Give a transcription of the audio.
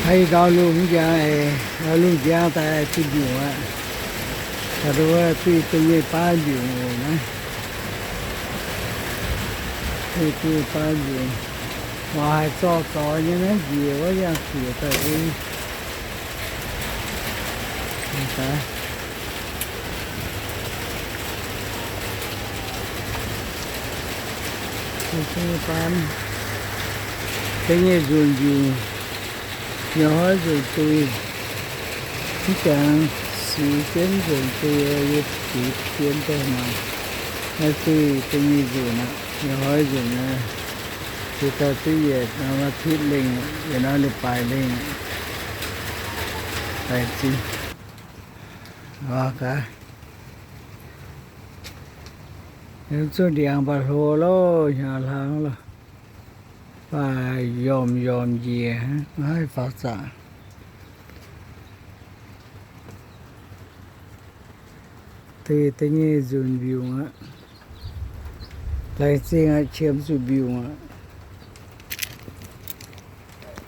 Haih ndau lungh mv njang, ndau lungh njang daaih duqv mbiungc aqv. Duqv da'nyeic baan mbiungc oc naaiv. Duqv da'nyeic baan mbiungc. Mangc haaix zorqv zorqv nyei naaiv njiec wuov yangh ziec daaih ei. Da'nyeic nzunc mbiungc, nyei hnoi nzunc duih. Mv jangx six jienv nzunc duih, yie ziux jienv daaih mangc. Naaiv duih da'nyeic nzunc aqv. Nyei hnoi nzunc aqv. Ziux daaih duqv yietc, nor tipv lengh, yietc nor leiz-baaix lengh. Daaih zinh. Zuqc ndiangx mba'hlo loh, hnyangx hlang loh. Baac yomc yomc njiec, maiv haih faaux zaqc. Duih da'nyeic nzunc mbiungc aqv. Laengz zingh aqv, qiemx zuqc mbiungc aqv.